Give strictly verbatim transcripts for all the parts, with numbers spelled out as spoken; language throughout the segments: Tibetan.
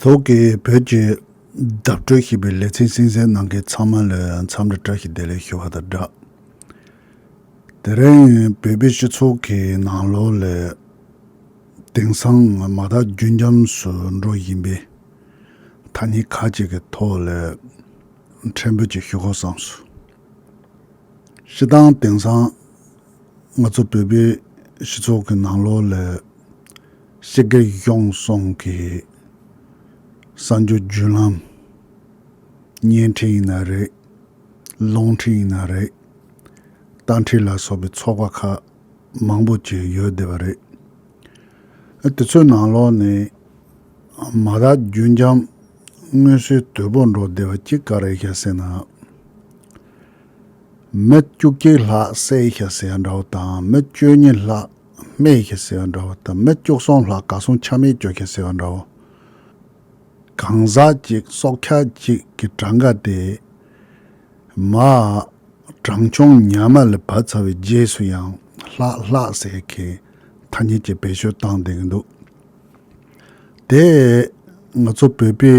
ཐོག་གི་བོད་ཀྱི་བརྡ་སྤྲོད་ཞེས་པའི་ལེ་ཚན་གསན་གཟིགས་གནང་མཁན་ཚང་མ་ལ་འཚམས་འདྲི་བཀྲ་ཤིས་བདེ་ལེགས་ཞུ་བ་དང་སྦྲགས། དེ་རིང་བོད་པའི་སྤྱི་ཚོགས་ཀྱི་ནང་ལོགས་ལ་དེང་སང་མ་དག་རྒྱུན་འབྱམས་སུ་འགྲོ་བཞིན་པའི་ཐ་སྙད་ཁག་ཅིག་གི་ཐོག་ལ་ཕྲན་བུ་ཅིག་ཞུ་དགོས་བསམས་སོང་། སྤྱིར་བཏང་དེང་སང་ང་ཚོ་བོད་པའི་སྤྱི་ཚོགས་ཀྱི་ནང་ལོགས་ལ་སྤྱི་སྒེར་གཞུང་གསུམ་གྱི་གསར་འགྱུར་བརྒྱུད་ལམ་བརྙན་འཕྲིན་ཡིན་ན་རེད། རླུང་འཕྲིན་ཡིན་ན་རེད། རྟ་མགྲིན་ལ་སོགས་པའི་ཚོགས་པ་ཁག་མང་པོ་ཅིག་ཡོད་བསྡད་པ་རེད། དེ་ཚོའི་ནང་ལོགས་ནས་མ་དག་རྒྱུན་འབྱམས་མངོན་གསལ་དོད་པོ་འགྲོ་བསྡད་པ་གཅིག་ག་རེ་ཡིན་ཟེར་ན། མི་བཅུ་གཅིག་ལྷག་བསད་ཤག་ཟེར་ཡ་འདྲ་བོ་དང་། མི་བཅུ་གཉིས་ལྷག་རྨས་ཤག་ཟེར་ཡ་འདྲ་བོ་དང་། མི་བཅུ་གསུམ་ལྷག་གར་སོང་ཆ་མེད་གྱུར་ཤག་ཟེར་ཡ་འདྲ་བོ། གང་ཟག་ཅིག་སྲོག་ཆགས་ཅིག་གི་གྲངས་ཀ་དེ་མ་གྲངས་ཆུང་ཉག་མ་ལ་བབས་ཚར་བའི་རྗེས་སུ་ཡང་ལྷག་ལྷག་ཟེར་གྱི་ཐ་སྙད་ཅིག་བེད་སྤྱོད་བཏང་བསྡད་ཀྱི་འདུག་དེ་ང་ཚོ་བོད་པའི་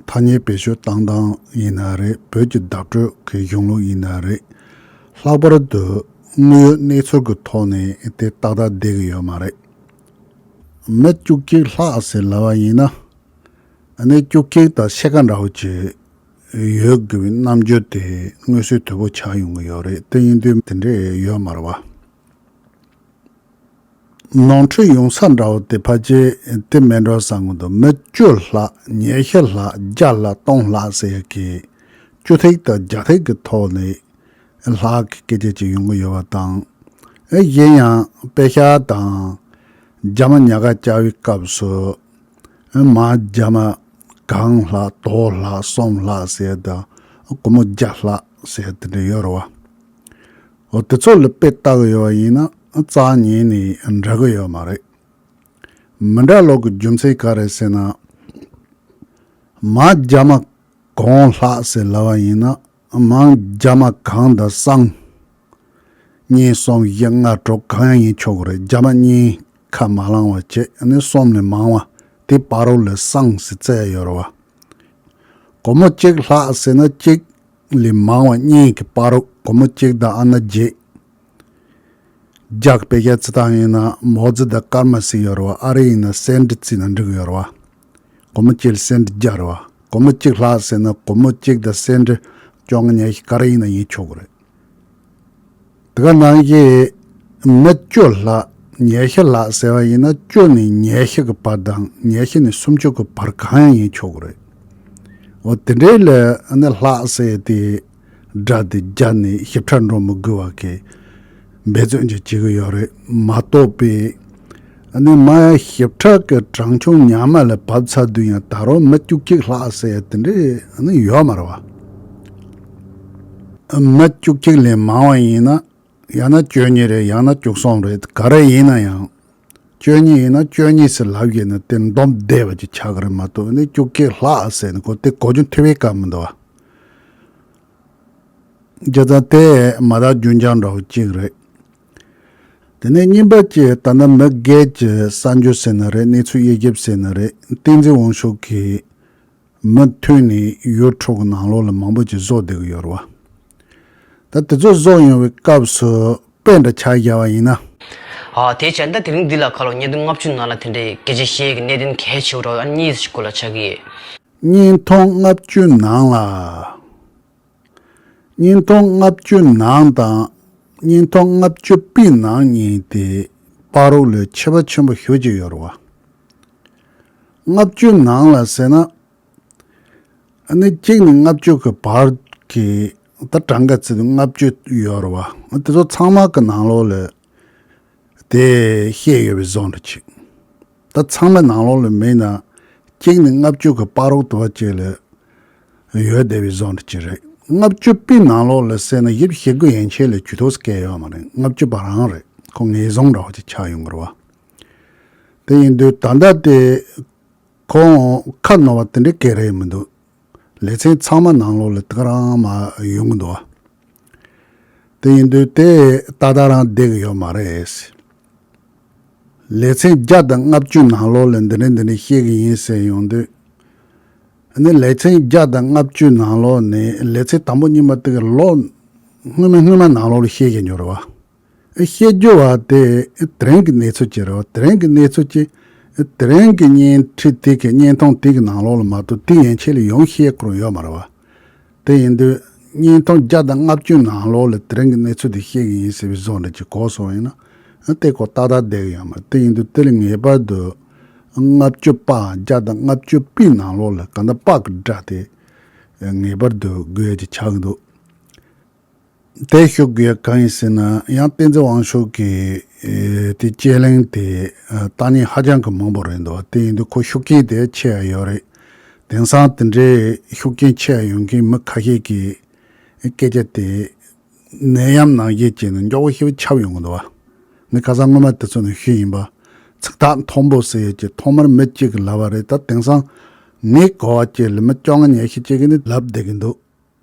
ཐ་སྙད་བེད་སྤྱོད་བཏང་སྟངས་ཡིན་ན་རེད། བོད་ཀྱི་བརྡ་སྤྲོད་ཀྱི་གཞུང་ལུགས་ཡིན་ན་རེད། ལྷག་པར་དུ་དངོས་ཡོད་གནས་ཚུལ་གྱི་ཐོག་ནས་དེ་ཏག་ཏག་བསྡད་ཀྱི་ཡོད་མ་རེད། མི་བཅུ་གཅིག་ལྷག་ཟེར་ལབ་པ་ཡིན་ན། ཨ་ནི་བཅུ་གཅིག་དང་ཕྱེད་ཀ་འདྲ་བོ་ཅིག་ཡོད་དགོས་པའི་རྣམ་འགྱུར་དེ་མངོན་གསལ་དོད་པོ་ཆགས་ཡོང་གི་ཡོད་རེད། དེ་ཡིན་དུས་དེ་འདྲས་ཡོད་མ་རེད་བ། ནོར་འཁྲུལ་ཡོང་ས་འདྲ་བོ་དེ་ཕལ་ཆེར་དེ་མིན་འགྲོ་བསམ་གྱི་འདུག་མི་བཅུ་ལྷག་ཉི་ཤུ་ལྷག་བརྒྱ་ལྷག་སྟོང་ལྷག་ཟེར་ཡ་གི་བཅུ་ཐིག་དང་བརྒྱ་ཐིག་གི་ཐོག་ནས་ལྷག་གི་སྐད་ཆ་ཅིག་ཡོང་གི་ཡོད་པ་དང་། ཨེ་གཞན་ཡང་པེ་ཤ་དང་རྒྱ་མ་ཉལ་ཁ་བཅའ་བའི་སྐབས་སུ་ཨེ་མ་རྒྱ་མ་གང་ལྷག་དོ་ལྷག་གསུམ་ལྷག་ཟེར་དང་སྒོར་མོ་བརྒྱ་ལྷག་ཟེར་དེ་འདྲ་ཡོད་རེད་བ། འོ་དེ་ཚོ་ལ་དཔེ་བལྟ་གི་ཡོད་པ་ཡིན་ན་རྩ་ཉིད་ནས་འདྲ་གི་ཡོད་མ་རེད། མི་འདྲ་ལོག་གི་རྒྱུ་མཚན་ག་རེ་ཟེར་ན། མ་རྒྱ་མ་གང་ལྷག་ཟེར་ལབ་པ་ཡིན་ན། མ་རྒྱ་མ་གང་དང་སྲང་། གཉིས་གསུམ་བཞི་ལྔ་དྲུག་གང་ཡང་ཡིན་ཆོག་གི་རེད། རྒྱ་མ་གཉིས་ཁ་མ་ལངས་པ་བྱས་ནས་གསུམ་ལས་མང་བ་དེ་བར་རོ་ལ་སྲང་ཟེར་བཙལ་ཡོད་རེད་བ། སྒོར་མོ་གཅིག་ལྷག་ཟེར་ན་གཅིག་ལས་མང་བ་གཉིས་ཀྱི་བར་རོ། སྒོར་མོ་གཅིག་དང་ཨ་ན་བརྒྱད། རྒྱ་གི་པེ་ཤ་རྩི་སྟངས་ཡིན་ན་མའོ་ཙེ་དང་ཀརྨ་ཟེར་ཡོད་རེད་བ། ཨ་རི་ཡིན་ན་སེན་ཊི་རྩིས་ན་འགྲིག་གི་ཡོད་རེད་བ། སྒོར་མོ་གཅིག་ལ་སེན་ཊི་བརྒྱ་རེད་བ། སྒོར་མོ་གཅིག་ལྷག་ཟེར་ན་སྒོར་མོ་གཅིག་དང་སེན་ཊི་བཅོ་ལྔ་ཉི་ཤུ་ག་རེ་ཡིན་ན་ཡིན་ཆོག་གི་རེད། དེ་ག་ནང་བཞིན་མི་བཅུ་ལྷག་ཉི་ཤུ་ལྷག་ཟེར་བ་ཡིན་ན་བཅུ་ནས་ཉི་ཤུ་གི་བར་དང་ཉི་ཤུ་ནས་སུམ་ཅུ་གི་བར་གང་ཡང་ཡིན་ཆོག་གི་རེད། འོ་དེ་འདྲའི་ལ་ཨ་ནི་ལྷག་ཟེར་དེ་སྒྲ་དེ་བརྒྱབ་ནས་ཞིབ་ཕྲ་འགྲོ་མི་དགོས་པ་གི་འབད་བརྩོན་ཅིག་བྱེད་ཀྱི་ཡོད་རེད་མ་གཏོགས་པའི། ཨ་ནི་མ་ཞིབ་ཕྲ་གི་གྲངས་ཆུང་ཉག་མ་ལ་བབས་ཚར་དུས་ཡང་ད་རུང་མི་བཅུ་གཅིག་ལྷག་ཟེར་ཡ་དེ་འདྲས་ཨ་ནི་ཡོད་མ་རེད་བ། མི་བཅུ་གཅིག་ལས་མང་བ་ཡིན་ན་ཡང་ན་བཅུ་གཉིས་རེད། ཡང་ན་བཅུ་གསུམ་རེད། ག་རེ་ཡིན་ན་ཡང་། བཅུ་གཉིས་ཡིན་ན་བཅུ་གཉིས་ཟེར་ལབ་ཡས་ན་དེ་འདོམས་བསྡད་པ་ཅིག་ཆགས་ཀྱི་རེད་མ་གཏོགས་ནི་བཅུ་གཅིག་ལྷག་ཟེར་ནས་གོ་དེ་གོ་རྒྱུ་འཐུས་པའི་སྐབས་མི་འདུག་བ། བྱས་ཙང་དེ་མ་དག་རྒྱུན་འབྱམས་འདྲ་བོ་གཅིག་རེད། དེ་ནས་གཉིས་པ་ཅིག་ད་ལྟ་མི་སྒེར་གྱི་གསར་འགྱུར་ཟེར་ན་རེད། གནས་ཚུལ་དབྱེ་ཞིབ་ཟེར་ན་རེད། བསྟན་འཛིན་དབང་ཕྱུག་གིས་མུ་མཐུད་ནས་ཡུ་ཊུབ་ནང་ལོགས་ལ་མང་པོ་ཅིག་བཟོ་བསྡད་ཀྱི་ཡོད་རེད་བ། ད་དེ་ཚོ་བཟོ་ཡོང་བའི་སྐབས་སུ་དཔེ་འདྲ་ཆ་བཞག་པ་ཡིན་ན། ཨ་དེ་བྱས་ད་དེ་རིང་འདི་ལ་ཁ་ལོ་བརྙན་ཐུང་ལྔ་བཅུ་ནང་ལ་དེ་འདྲའི་སྐད་ཆ་བཤད་ཀྱི་གནད་དོན་གལ་ཆེ་བོ་འདྲ་བོ་ཨ་གཉིས་ཤིག་སྐོར་ལ་ཆགས་ཀྱི་ཡོད། བརྙན་ཐུང་ལྔ་བཅུ་ནང་ལ། བརྙན་ཐུང་ལྔ་བཅུ་ནང་དང་བརྙན་ཐུང་ལྔ་བཅུ་པའི་ནང་གཉིས་དེ་བར་རོ་ལ་ཁྱད་པར་ཆེན་པོ་ཞེ་པོ་ཅིག་ཡོད་རེད་བ། ལྔ་བཅུ་ནང་ལ་ཟེར་ན། ཨ་ནི་གཅིག་ནས་ལྔ་བཅུ་གི་བར་གྱི་ད་གྲངས་ཀ་བརྩིས་དུས་ལྔ་བཅུ་ཡོད་རེད་བ། དེ་ཚོ་ཚང་མ་གི་ནང་ལོགས་ལ་དེ་བཤད་ཡོད་པའི་བཟོ་འདྲ་ཅིག་ད་ཚང་མ་ནང་ལོགས་ལ་མེད་ན་གཅིག་ནས་ལྔ་བཅུ་གི་བར་རོ་དུ་བ་ཅིག་ལ་ཡོད་བསྡད་པའི་བཟོ་འདྲ་ཅིག་རེད། ལྔ་བཅུ་པའི་ནང་ལོགས་ལ་ཟེར་ན་ཡིབ་ཞེ་དགུ་ཡན་ཆད་ལ་ཇུས་གཏོགས་སྐལ་ཡོད་མ་རེད། ལྔ་བཅུ་པ་རང་རེད། ཁོ་ངེས་བཟུང་འདྲ་བོ་ཅིག་ཆགས་ཡོང་གི་རེད་བ། དེ་ཡིན་དུས་ད་ལྟ་དེ། ཁོང་ཁ་ནོར་བ་དེ་འདྲའི་སྐད་རེད་མི་འདུག་ལེ་ཚན་ཚང་མ་ནང་ལོགས་ལ་དེ་ག་རང་མ་ཡོང་གི་འདུག་བ། དེ་ཡིན་དུས་དེ་ཏག་ཏག་རང་བསྡད་ཀྱི་ཡོད་མ་རེད། ལེ་ཚན་བརྒྱ་དང་ལྔ་བཅུ་ནང་ལོགས་ལ་འདི་འདྲ་འདི་འདྲ་བཤད་གི་ཡིན་ཟེར་ཡོང་དུས། ཨ་ནི་ལེ་ཚན་བརྒྱ་དང་ལྔ་བཅུ་ནང་ལོགས་ནས་ལེ་ཚན་དང་པོ་གཉིས་པ་དེ་གི་ལོ་སྔོན་མ་སྔོན་མ་ནང་ལོགས་ལ་བཤད་གི་ཡོད་རེད་བ། བཤད་རྒྱུ་བ་དེ་དེ་རིང་གི་གནས་ཚུལ་ཅིག་རེད་བ། དེ་རིང་གི་གནས་ཚུལ་ཅིག་དེ་རིང་གི་བརྙན་འཕྲིན་དེ་གི་བརྙན་ཐུང་དེ་གི་ནང་ལོགས་ལ་མ་གཏོགས་དེ་ཡན་ཆད་ལ་ཡོང་བཤད་ཁུལ་ཡོད་མ་རེད་བ། དེ་ཡིན་དུས་བརྙན་ཐུང་བརྒྱ་དང་ལྔ་བཅུ་ནང་ལོགས་ལ་དེ་རིང་གི་གནས་ཚུལ་དེ་བཤད་གི་ཡིན་ཟེར་བའི་བཟོ་འདྲ་ཅིག་གོ་སོང་ཡིན་ན། ཨ་དེ་གོ་ཏག་ཏག་བསྡད་གི་ཡོད་མ་རེད། དེ་ཡིན་དུས་དེ་ལ་ངེས་པར་དུ་ལྔ་བཅུ་པ་བརྒྱ་དང་ལྔ་བཅུ་པའི་ནང་ལོགས་ལ་གང་ལྟར་པ་གི་སྒྲ་དེ་ངེས་པར་དུ་དགོས་ཡ་ཅིག་ཆགས་ཀྱི་འདུག་དེ་ཤོད་དགོས་ཡ་གང་ཡིན་ཟེར་ན། ཡང་བསྟན་འཛིན་དབང་ཕྱུག་གི་ཨེ་དེ་དཔྱད་གླེང་དེ་ཨ་ལྟ་མཁན་ཧ་ཅང་གི་མང་པོ་རེད་འདུག་དེ་ཡིན་དུས་ཁོ་ཤུགས་རྐྱེན་དེ་ཆེ་ཡ་ཡོད་རེད། དེང་སང་དེ་འདྲའི་ཤུགས་རྐྱེན་ཆེ་ཡ་ཡོང་མཁན་མི་ཁ་ཤས་ཀྱི་སྐད་ཆ་དེ་ནད་ཡམས་ནང་བཞིན་བྱས་ནས་མགྱོགས་པོ་ཞེ་པོ་ཁྱབ་ཡོང་གི་འདུག་བ། ངས་ཁ་སང་སྔོན་མ་དེ་ཚོ་ནས་ཞུས་ཡིན་པ། ཚིག་ཐག་མཐོན་པོ་ཟེར་ཡས་ཀྱི་ཐོག་མར་མི་གཅིག་གིས་ལབ་པ་རེད། ད་དེང་སང་ངས་གོ་བ་བཅས་ལ་མི་བཅོ་ལྔ་ཉི་ཤུ་གཅིག་གིས་ནི་ལབ་བསྡད་ཀྱི་འདུག་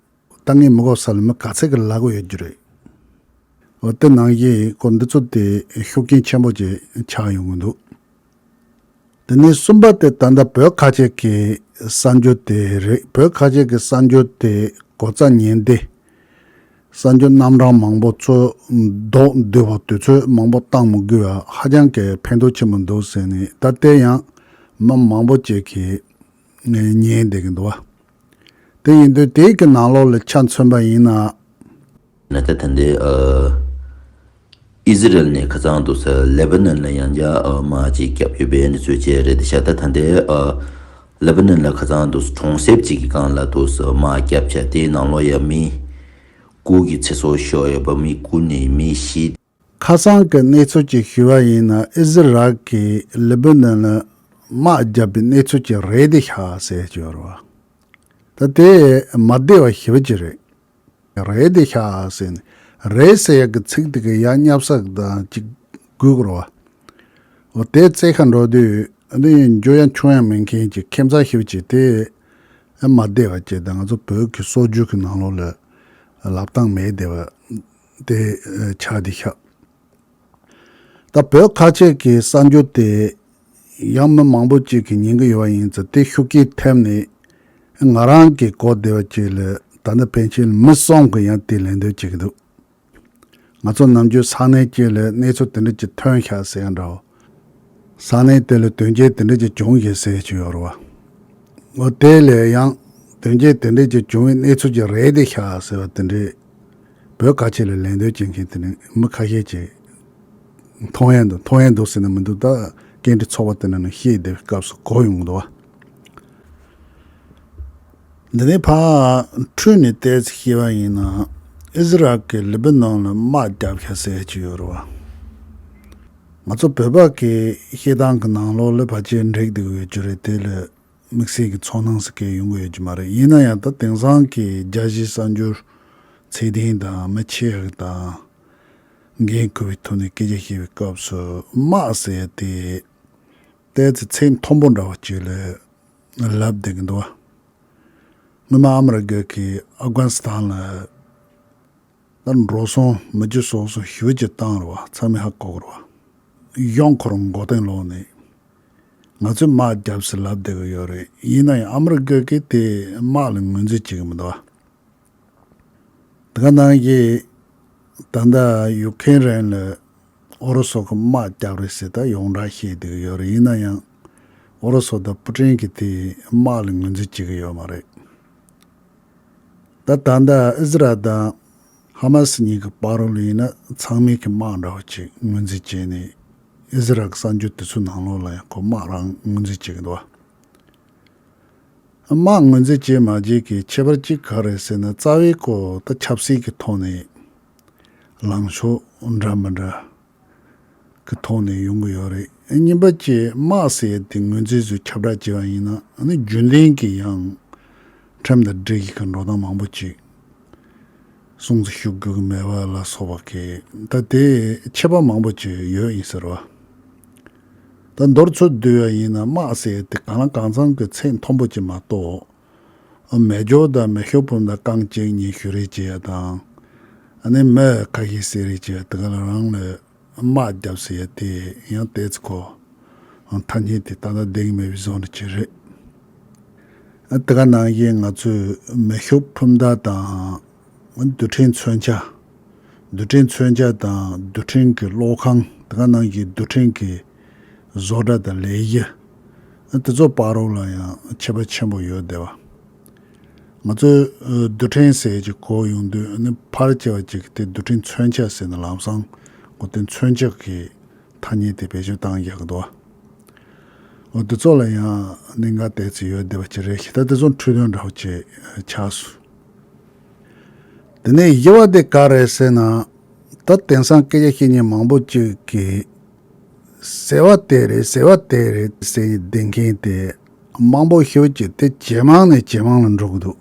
ད་ངས་མི་གོ་ས་ལ་མི་ག་ཚད་ཀྱིས་ལབ་གི་ཡོད་རྒྱུ་རེད། འོ་དེ་ནང་བཞིན་ཁོ་འདི་ཚོ་དེ་ཤུགས་རྐྱེན་ཆེན་པོ་ཅིག་ཆགས་ཡོང་གི་འདུག་དེ་ནས་གསུམ་པ་དེ་ད་ལྟ་བོད་ཁ་ཆེ་གི་གསར་འགྱུར་དེ་རེད། བོད་ཁ་ཆེ་གི་གསར་འགྱུར་དེ་གོ་རྩ་ཉན་ཏེ། གསར་འགྱུར་རྣམ་གྲངས་མང་པོ་ཚོ་མདོར་བསྡུས་པ་དུས་ཚོད་མང་པོ་བཏང་མི་དགོས་པ་ཧ་ཅང་གི་ཕན་ཐོགས་ཆེན་པོ་འདུག་ཟེར་ནས། ད་ལྟའི་ཡང་མི་མང་པོ་ཅིག་གིས་ཉན་བསྡད་ཀྱི་འདུག་བ། དེ་ཡིན་དུས་དེའི་གི་ནང་ལོགས་ལ་ཆ་མཚོན་པ་ཡིན་ན། ན་ད་ད་ལྟའི་ཨ་ཨི་ཟི་རལ་ནས་ཁ་སང་དུས་ལེ་བྷ་ནན་ལ་ཡང་བསྐྱར་ཨ་དམག་ཅིག་བརྒྱབ་ཡོད་པའི་གནས་ཚུལ་བཅས་རེད་ཤག་ད་ད་ལྟའི་ཨ་ལེ་བྷ་ནན་ལ་ཁ་སང་དུས་གྲོང་གསེབ་ཅིག་གི་སྒང་ལ་དུས་དམག་བརྒྱབ་བྱས། དེའི་ནང་ལོགས་ཡ་མི་དགུ་གི་ཚེ་སྲོག་ཤོར་ཡོད་པ། མི་དགུ་ནས་མི་བཞི། ཁ་སང་གི་གནས་ཚུལ་ཅིག་ཞུ་བ་ཡིན་ན། ཨི་ཟི་རལ་གྱིས་ལེ་བྷ་ནན་ལ་དམག་བརྒྱབ་པའི་གནས་ཚུལ་ཅིག་རེད་དེ་ཤག་ཟེར་གྱི་ཡོད་རེད་བ། ད་དེ་མ་བདེ་བ་ཞེ་པོ་ཅིག་རེད། རེད་དེ་ཤག་ཟེར་ནས། རེད་ཟེར་ཡག་གི་ཚིག་དེ་གི་ཡ་བསྙབ་ས་དང་ཅིག་དགོས་ཀྱི་རེད་བ། འོ་དེ་རྩེ་ཁ་འགྲོ་དུས་ཨ་ནི་འགྱོ་ཡ་མཆོང་ཡ་མེད་མཁན་གྱི་ཁྱིམ་ཚང་ཞེ་པོ་ཅིག་དེ་མ་བདེ་བ་བྱས། ད་ང་ཚོ་བོད་ཀྱི་སྲོལ་རྒྱུན་གྱི་ནང་ལོགས་ལ་ལབ་སྟངས་མེད་བདེ་བ་དེ་ཆགས་བསྡད་ཤག་ད་བོད་ཁ་ཆེ་གི་གསར་འགྱུར་དེ་ཡང་མི་མང་པོ་ཅིག་གིས་ཉན་གི་ཡོད་པ་ཡིན་ཙང་། དེ་ཤུགས་རྐྱེན་ཐེབས་ནས་ང་རང་གི་གོ་བདེ་བ་ཅིག་ལ་ད་ནི་ཕན་ཆད་ལ་མི་གསུམ་གིས་ཡང་དེ་ལན་འདེབས་བྱེད་ཀྱི་འདུག་ང་ཚོ་ནམ་རྒྱུན་ས་གནས་གཅིག་ལ་གནས་ཚུལ་དེ་འདྲ་ཅིག་ཐོན་ཤག་ཟེར་ཡ་འདྲ་བོ། ས་གནས་དེ་ལ་དོན་རྐྱེན་དེ་འདྲ་ཅིག་བྱུང་ཞེས་ཟེར་གྱི་ཡོད་རེད་བ། འོ་དེ་ལས་ཡང་དོན་རྐྱེན་དེ་འདྲ་ཅིག་བྱུང་བའི་གནས་ཚུལ་ཅིག་རེད་དེ་ཤག་ཟེར་བ་དེ་འདྲས་བོད་ཁ་ཆེ་ལ་ལན་འདེབས་བྱེད་མཁན་དེ་ནི་མི་ཁ་ཤས་ཅིག་མཐོང་ཡ་འདུག་མཐོང་ཡ་འདུག་ཟེར་ན་མི་འདུག་ད་སྐད་འཕྲིན་ཚོགས་པ་དེ་ནང་ནས་བཤད་བསྡད་པའི་སྐབས་སུ་གོ་ཡོང་གི་འདུག་བ། འདི་ནས་ཕར་འཕྲོས་ནས་ཏོག་ཙམ་བཤད་པ་ཡིན་ན། ཨི་ཟི་རལ་གྱིས་ལེ་བྷ་ནན་ལ་དམག་བརྒྱབ་ཤག་ཟེར་གྱི་ཡོད་རེད་བ། ང་ཚོ་བོད་པ་གི་བཤད་སྟངས་ཀྱི་ནང་ལོགས་ལ་ཕལ་ཆེར་འགྲིག་བསྡད་ཀྱི་ཡོད་རྒྱུ་རེད། དེ་ལ་དམིགས་བསལ་གྱི་ཚོར་སྣང་ཟེར་མཁན་ཡོང་གི་ཡོད་ཀྱི་མ་རེད། ཡིན་ན་ཡང་ད་དེང་སང་གི་རྒྱལ་སྤྱིའི་གསར་འགྱུར་ཚད་ལྡན་དང་མི་ཆེ་བ་དང་འགན་འཁུར་བའི་ཐོག་ནས་སྐད་ཆ་བཤད་པའི་སྐབས་སུ་དམག་ཟེར་ཡ་དེ་ཏོག་ཙམ་ཚད་མཐོན་པོ་འདྲ་བ་ཅིག་ལ་ལབ་བསྡད་ཀྱི་འདུག་བ། སྔོན་མ་ཨ་མི་རི་ཀ་གིས་ཨབ་གྷ་ནི་སི་ཐན་ལ་ད་འགྲོ་སོང་མི་རྒྱུ་ཟོག་སོགས་ཞེ་པོ་ཅིག་བཏང་རེད་བ། ཚང་མས་ཧ་གོ་གི་རེད་བ། གཞུང་ཁོ་རང་མགོ་རྟིང་སློག་ནས་ང་ཚོས་དམག་བརྒྱབ་ཟེར་ལབ་བསྡད་ཀྱི་ཡོད་རེད། ཡིན་ན་ཡང་ཨ་མི་རི་ཀ་གིས་དེ་དམག་ལ་ངོས་འཛིན་བྱེད་ཀྱི་མི་འདུག་བ། དེ་ག་ནང་བཞིན་ད་ལྟ་ཡུ་ཁེ་རན་ལ་ཨུ་རུ་སུ་གིས་དམག་བརྒྱབ་རེད་ཟེར་ད་ཡོངས་གྲགས་བཤད་བསྡད་ཀྱི་ཡོད་རེད། ཡིན་ན་ཡང་ཨུ་རུ་སུ་དང་པུ་ཏིན་གྱིས་དེ་དམག་ལ་ངོས་འཛིན་བྱེད་ཀྱི་ཡོད་མ་རེད། ད་ད་ལྟ་ཨི་ཟི་རལ་དང་ཧ་མ་སི་གཉིས་ཀྱི་བར་ལ་ཡིན་ན་ཚང་མས་ཀྱི་དམག་འདྲ་བོ་ཅིག་ངོས་འཛིན་བྱས་ནས། ཨི་ཟི་རལ་གྱི་གསར་འགྱུར་དེ་ཚོའི་ནང་ལོགས་ལ་ཡང་ཁོ་དམག་རང་ངོས་འཛིན་བྱེད་ཀྱི་འདུག་བ། དམག་ངོས་འཛིན་བྱས་མ་བྱས་ཀྱི་ཁྱད་པར་གཅིག་ག་རེ་ཟེར་ན། རྩ་བའི་ཁོ་ད་ཆབ་སྲིད་ཀྱི་ཐོག་ནས་ལངས་ཕྱོགས་འདྲ་མི་འདྲ་གི་ཐོག་ནས་ཡོང་གི་ཡོད་རེད། གཉིས་པ་གཅིག་དམག་ཟེར་ཡ་དེ་ངོས་འཛིན་བཟོས་ཁྱབ་བསྒྲགས་བྱས་པ་ཡིན་ན། ཨ་ནི་རྒྱུན་ལྡན་གྱི་ཡང་ཁྲིམས་དང་སྒྲིག་གཞི་གི་འགྲོ་སྟངས་མང་པོ་ཅིག་སྲུང་བརྩི་ཞུ་དགོས་ཀྱི་མེད་པ་ལ་སོགས་པ་གི་ད་དེ་ཁྱད་པར་མང་པོ་ཅིག་ཡོད་ཡིན་ཟེར་བ། ད་མདོར་ཚུར་བསྡུས་པ་ཡིན་ན། དམག་ཟེར་ཡ་དེ་གང་ལ་གང་འཚམ་གྱི་ཚད་མཐོན་པོ་ཅིག་མ་གཏོགས། མེ་སྒྱོགས་དང་མེ་ཤུགས་འཕུར་མདའ་རྐང་གཅིག་གཉིས་གཞུ་རེས་བྱེད་ཡ་དང་། ཨ་ནི་མི་ཁ་ཤས་བསད་རེས་བྱེད་ཡ་དེ་ག་ལ་རང་ལ་ དམག་རྒྱབ་ཟེར་ཡ་དེ་ཡང་ཏོག་ཙམ་ཁོ་ཐ་སྙད་དེ་ཏག་ཏག་བསྡད་ཀྱི་མེད་པའི་བཟོ་འདྲ་ཅིག་རེད། དེ་ག་ནང་བཞིན་ང་ཚོས་མེ་ཤུགས་འཕུར་མདའ་དང་། རྡུལ་ཕྲན་མཚོན་ཆ། རྡུལ་ཕྲན་མཚོན་ཆ་དང་རྡུལ་ཕྲན་གྱི་གློག་ཁང་། དེ་ག་ནང་བཞིན་རྡུལ་ཕྲན་གྱི་བཟོ་གྲྭ་དང་ལས་གཞི། དེ་ཚོ་བར་རོ་ལ་ཡང་ཁྱད་པར་ཆེན་པོ་ཡོད་བསྡད་པ། ང་ཚོས་རྡུལ་ཕྲན་ཟེར་ཅིག་གོ་ཡོང་དུས་ནི་ཕལ་ཆེ་བ་ཅིག་གིས་དེ་རྡུལ་ཕྲན་མཚོན་ཆ་ཟེར་ནས་ལམ་སང་གོ་དེ་མཚོན་ཆ་གི་ཐ་སྙད་དེ་བེད་སྤྱོད་བཏང་ཡག་འདུག་འོ་དེ་ཚོ་ལ་ཡང་གནད་འགག་ཏོག་ཙམ་ཡོད་བསྡད་པ་ཅིག་རེད་ཤག་ད་དེ་ཚོ་འཕྲོས་དོན་འདྲ་བོ་ཅིག་ཆགས་སོང་། དེ་ནས་བཞི་བ་དེ་ག་རེད་ཟེར་ན། ད་དེང་སང་སྐད་ཆ་བཤད་མཁན་མང་པོ་ཅིག་གིས་ཟེར་བ་དེ་རེད་ཟེར་བ་དེ་རེད་ཟེར་བསྡད་མཁན་དེ་མང་པོ་ཞེ་པོ་ཅིག་དེ་ཇེ་མང་ནས་ཇེ་མང་ལ་འགྲོ་གི་འདུག་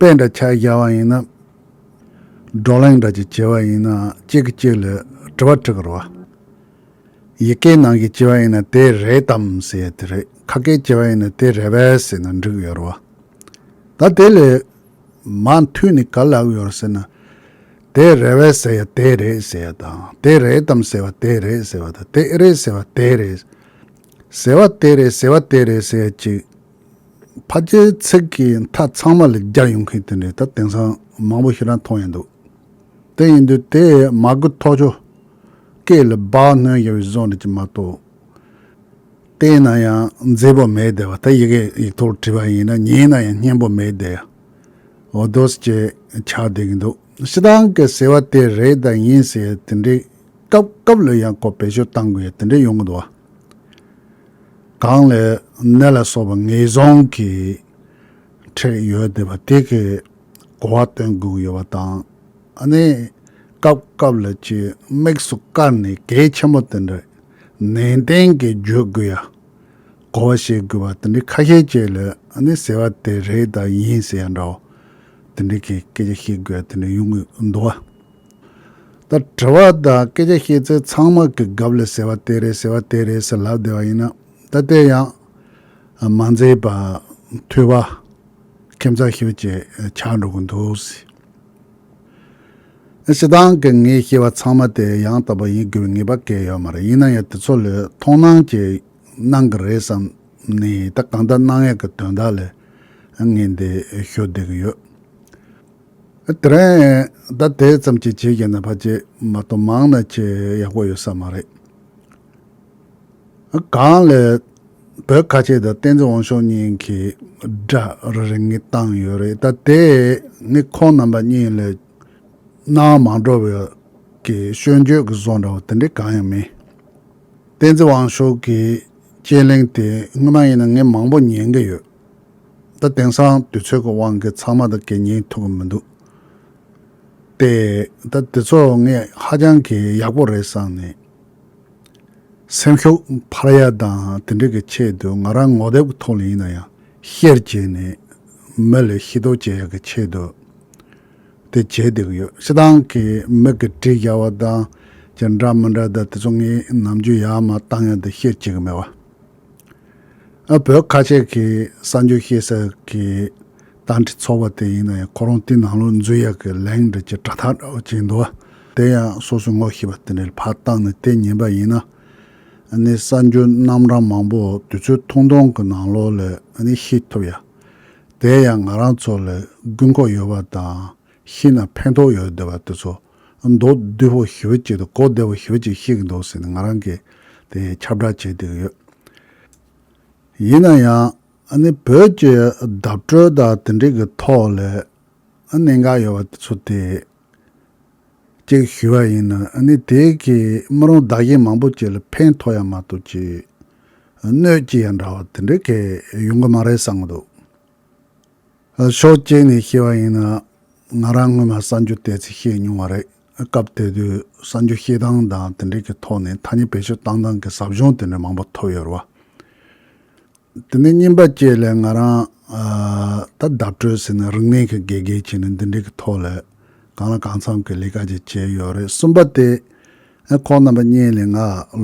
དཔེ་འདྲ་ཆ་བཞག་པ་ཡིན་ན། བགྲོ་གླེང་འདྲ་ཅིག་བྱས་པ་ཡིན་ན་གཅིག་གིས་གཅིག་ལ་དྲི་བ་དྲི་གི་རེད་བ། ཡི་གེའི་ནང་གི་བྱས་པ་ཡིན་ན་དེ་རེད་དམ་ཟེར་ཡ་དེ་རེད། ཁ་སྐད་བྱས་པ་ཡིན་ན་དེ་རེད་པས་ཟེར་ན་འགྲིག་ཡོད་རེད་བ། ད་དེ་ལས་མར་མཐུད་ནས་ག་ལབ་ཡོད་རེད་ཟེར་ན། དེ་རེད་པས་ཟེར་ཡ་དེ་རེད་ཟེར་ཡ་དང་དེ་རེད་དམ་ཟེར་བ་དེ་རེད་ཟེར་བ་དང་དེ་ཨེ་རེད་ཟེར་བ་དེ་རེད། ཟེར་བ་དེ་རེད་ཟེར་བ་དེ་རེད་ཟེར་ཡ་ཅིག་ཕལ་ཆེར་ཚིག་གི་མཐའ་ཚང་མ་ལ་སྦྱར་ཡོང་མཁན་དེ་འདྲ་ད་དེང་སང་མང་པོ་ཞིག་རང་མཐོང་ཡོང་འདུག་དེ་ཡིན་དུས་དེ་མ་གུ་ཐོག་ཆོ་སྐད་ལ་སྦག་སྣོན་བཞག་པའི་བཟོ་འདྲ་ཅིག་མ་གཏོགས། བལྟས་ན་ཡང་མཛེས་པོ་མེད་བསྡད་པ། ད་ཡི་གེ་ཡིག་ཐོག་བྲིས་པ་ཡིན་ན་ཉན་ན་ཡང་སྙན་པོ་མེད་བསྡད་ཡ། འོ་དོ་ཅིག་ཆགས་བསྡད་ཀྱི་འདུག་སྤྱིར་བཏང་གི་ཟེར་བ་དེ་རེད་དང་ཡིན་ཟེར་དེ་འདྲའི་སྐབས་སྐབས་ལ་ཡང་ཁོ་བེད་སྤྱོད་གཏང་དགོས་ཡ་དེ་འདྲ་ཡོང་གི་འདུག་བ། གང་ལས་ནད་ལ་སོགས་པ་ངེས་བཟུང་གི་ཁྲིད་ཡོད་བསྡད་པ་དེ་གི་གོ་བ་སྟོན་དགོས་ཀྱི་ཡོད་པ་དང་། ཨ་ནི་སྐབས་སྐབས་ལ་ཅིག་དམིགས་སུ་བཀར་ནས་གལ་ཆེན་པོ་དེ་འདྲ་ནན་ཏན་གྱིས་བརྗོད་དགོས་ཡ། གོ་བ་བཤད་དགོས་པ་དེ་འདྲ་ཁ་ཤས་ཅིག་ལ་ཨ་ནི་ཟེར་བ་དེ་རེད་དང་ཡིན་ཟེར་ཡ་འདྲ་བོ་དེ་འདྲ་གི་སྐད་ཆ་བཤད་དགོས་ཡ་དེ་འདྲ་ཡོང་གི་འདུག་བ། ད་དྲི་བ་དང་སྐད་ཆ་བཤད་ཚད་ཚང་མ་གི་རྒྱབ་ལ་ཟེར་བ་དེ་རེད་ཟེར་བ་དེ་རེད་ཟེར་ལབ་བསྡད་པ་ཡིན་ན་ད་དེ་ཡང་མ་མཛེས་པ་ཐོས་པ་ཁྱད་མཚར་ཞེ་པོ་ཅིག་ཆགས་འགྲོ་གི་འདུག་སྤྱིར་བཏང་གི་ངས་བཤད་པ་ཚང་མ་དེ་ཡང་དག་པ་ཡིན་དགོས་པའི་ངེས་པ་གང་ཡང་ཡོད་མ་རེད། ཡིན་ན་ཡང་དེ་ཚོ་ལ་མཐོང་སྣང་ཅིག་གནང་གི་རེད་བསམ་ནས་ད་གང་ལྟར་གནང་ཡག་གི་དོན་དག་ལ་ངས་འདི་ཞུ་བསྡད་ཀྱི་ཡོད། དེ་རིང་ད་དེ་ཙམ་ཅིག་བྱས་ཀྱང་ན་ཕལ་ཆེར་མ་གཏོགས་མང་ན་ཆེ་ཡག་པོ་ཡོད་ས་མ་རེད། གང་ལས་བོད་ཁ་ཆེ་དང་བསྟན་འཛིན་དབང་ཕྱུག་གཉིས་ཀྱི་སྒྲ་རེ་རེ་ངས་བཏང་ཡོད་རེད། ད་དེ་ངས་ཁོང་རྣམ་པ་གཉིས་ལ་སྣང་མ་འགྲོ་བའི་གི་སྐྱོན་བརྗོད་ཀྱི་བཟོ་འདྲ་བོ་དེ་འདྲ་གང་ཡང་མེད། བསྟན་འཛིན་དབང་ཕྱུག་གི་དཔྱད་གླེང་དེ་སྔོན་མ་ཡིན་ན་ངས་མང་པོ་ཉན་གྱི་ཡོད། ད་དེང་སང་དུས་ཚོད་ཀྱི་དབང་གིས་ཚང་མ་ད་གས་ཉན་ཐུབ་ཀྱི་མི་འདུག་དེ་ད་དེ་ཚོ་ངས་ཧ་ཅང་གི་ཡག་པོ་རེད་བསམ་ནས། སེམས་ཤུགས་འཕར་ཡ་དང་དེ་འདྲ་གི་ཆེད་དུ་ང་རང་ངོ་དེབ་ཀྱི་ཐོག་ལ་ཡིན་ན་ཡང་ཤེར་བྱས་ནས་མི་ལ་ཤེས་རྟོགས་བྱེད་ཡ་གི་ཆེད་དུ་དེ་བྱས་བསྡད་ཀྱི་ཡོད། སྤྱིར་བཏང་གི་མི་གི་བྲིས་བཞག་པ་དང་ཅི་འདྲ་མི་འདྲ་དང་དེ་ཚོ་ངས་ནམ་རྒྱུན་ཡར་མར་བཏང་ཡ་དེ་ཤེར་བྱེད་ཀྱི་མེད་པ། ཨ་བོད་ཁ་ཆེ་གི་གསར་འགྱུར་ཤེས་ས་གི་བཏང་འཁྲི་ཚོགས་པ་དེ་ཡིན་ན་ཡང་ཁོ་རང་དེ་ནང་ལོགས་འཛུལ་ཡག་གི་ལན་འདྲ་ཅིག་དྲ་ཐག་འདྲ་བོ་ཅིག་འདུག་བ། དེ་ཡང་སོ་སོས་ངོ་ཤེས་པ་དེ་འདྲ་ཕར་བཏང་ནས་དེ་ཉན་པ་ཡིན་ན། ཨ་ནི་གསར་འགྱུར་རྣམ་གྲངས་མང་པོ་དུས་ཚོད་ཐུང་ཐུང་གི་ནང་ལོགས་ལ་ཨ་ནི་ཤེས་ཐུབ་ཡ། དེ་ཡང་ང་རང་ཚོ་ལ་དགོས་མཁོ་ཡོད་པ་དང་ཤེས་ན་ཕན་ཐོགས་ཡོད་བསྡད་པ་དེ་ཚོ་མདོར་བསྡུས་པོ་ཞེ་པོ་ཅིག་དང་གོ་བདེ་པོ་ཞེ་པོ་ཅིག་ཤེས་ཀྱི་འདུག་ཟེར་ནས་ང་རང་གིས་དེ་ཁྱབ་བསྒྲགས་བྱས་བསྡད་ཀྱི་ཡོད། ཡིན་ན་ཡང་ཨ་ནི་བོད་ཀྱི་བརྡ་སྤྲོད་དང་དེ་འདྲ་གི་ཐོག་ལ་ཨ་གནད་འགག་ཡོད་པ་དེ་ཚོ་དེ་གཅིག་ཞུས་པ་ཡིན་ན་ཨ་ནི་དེ་གི་མི་རང་བདག་གཞན་མང་པོ་ཅིག་ལ་ཕན་ཐོགས་ཡ་མ་གཏོགས་ཅིག་གནོད་ཅིག་ཡ་འདྲ་བ་དེ་འདྲ་གི་ཡོང་གི་མ་རེད་བསམ་གི་འདུག་ཕྱོགས་གཅིག་ནས་བཤད་པ་ཡིན་ན་ང་རང་སྔོན་མ་གསར་འགྱུར་དེ་ཚོ་བཤད་མྱོང་བ་རེད། སྐབས་དེ་དུས་གསར་འགྱུར་བཤད་སྟངས་དང་དེ་འདྲ་གི་ཐོག་ནས་ཐ་སྙད་བེད་སྤྱོད་བཏང་སྟངས་ཀྱི་ཟབ་སྦྱོང་དེ་འདྲ་མང་པོ་ཐོབ་ཡོད་རེད་བ། དེ་ནས་གཉིས་པ་བཅས་ལས་ང་རང་ཨ་ད་བརྡ་སྤྲོད་ཟེར་ན་རིག་གནས་ཀྱི་དགེ་རྒན་བྱས་ནས་འདི་འདྲ་གི་ཐོག་ལ་གང་ལ་གང་འཚམ་གྱི་ལས་ཀ་ཅིག་བྱས་ཡོད་རེད། གསུམ་པ་དེ་ཨ་ཁོང་རྣམ་པ་གཉིས་ལས་ང་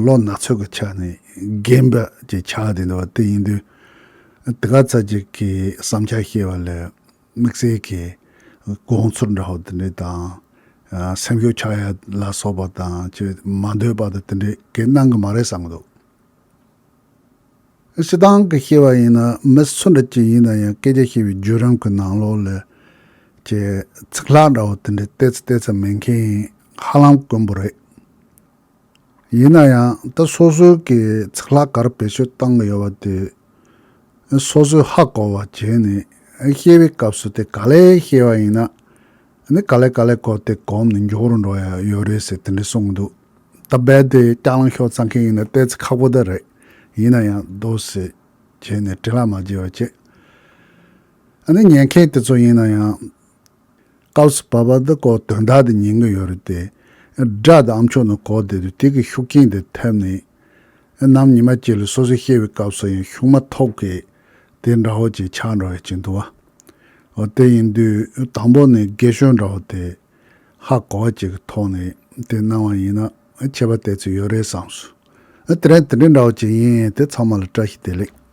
ལོ་ན་ཚོད་ཀྱི་ཆ་ནས་རྒན་པ་ཅིག་ཆགས་བསྡད་འདུག་བ། དེ་ཡིན་དུས་དེ་ག་ཚ་ཅིག་གི་བསམ་འཆར་བཤད་པ་ལས་དམིགས་བསལ་གྱི་དགོངས་ཚུལ་འདྲ་བོ་དེ་འདྲ་དང་ སེམས་ཤུགས་ཆག་ཡ་ལ་སོགས་པ་དང་ཅིག་མ་འདོད་པ་དང་དེ་འདྲའི་གི་གནང་གི་མ་རེད་བསམ་གི་འདུག་སྤྱིར་བཏང་གི་བཤད་པ་ཡིན་ན་མི་སུ་འདྲ་ཅིག་ཡིན་ན་ཡང་སྐད་ཆ་བཤད་པའི་བརྒྱུད་རིམ་གི་ནང་ལོགས་ལ་ཅིག་ཚིག་ལྷག་འདྲ་བོ་དེ་འདྲའི་ཏོག་ཙམ་ཏོག་ཙམ་མེད་མཁན་ཧ་ལམ་དཀོན་པོ་རེད། ཡིན་ན་ཡང་ད་སོ་སོའི་གི་ཚིག་ལྷག་ག་རེ་བེད་སྤྱོད་བཏང་གི་ཡོད་པ་དེ་སོ་སོས་ཧ་གོ་བ་བྱས་ནས་བཤད་པའི་སྐབས་སུ་དེ་ག་ལེར་བཤད་པ་ཡིན་ན་ནི་ག་ལེ་ག་ལེ་གོ་དེ་གོམས་ནས་མགྱོགས་རུ་འགྲོ་ཡ་ཡོད་རེད་ཟེར་དེ་འདྲ་གསུངས་འདུག་ད་རྦད་དེ་སྐྱག་ལང་ཤོར་ཚར་མཁན་ཡིན་ན་ཏོག་ཙམ་ཁག་པོ་ད་རེད། ཡིན་ན་ཡང་འདུག་སེ་བྱས་ནས་དྲི་ལྷག་མ་བརྗེད་པ་བྱས། ཨ་ནི་ཉན་མཁན་དེ་ཚོ་ཡིན་ན་ཡང་སྐབས་སུ་བབ་པ་འདི་ཀོ་དོན་དག་དེ་ཉན་གི་ཡོད་རེད་དེ། སྒྲ་དང་ཨ་མཆོག་ནི་གོ་བདེ་དུས་དེ་གི་ཤུགས་རྐྱེན་དེ་ཐེབས་ནས། ནམ་ཉི་མ་གཅིག་ལ་སོ་སོས་བཤད་པའི་སྐབས་སུ་ཡང་ཤུགས་མ་ཐོགས་གི་དེ་འདྲ་བོ་ཅིག་ཆགས་འགྲོ་ཡ་ཅིག་འདུག་བ། འོ་དེ་ཡིན་དུས་དང་པོ་ནས་རྒས་གཞོན་འདྲ་བོ་དེ་ཧ་གོ་བ་ཅིག་གི་ཐོག་ནས་དེ་གནང་བ་ཡིན་ན་ཁྱད་པར་ཏོག་ཙམ་ཡོད་རེད་བསམས་སོང་། དེ་རིང་དེ་འདྲའི་འདྲ་བོ་ཅིག་ཡིན། དེ་ཚང་མ་ལ་བཀྲ་ཤིས་བདེ་ལེགས།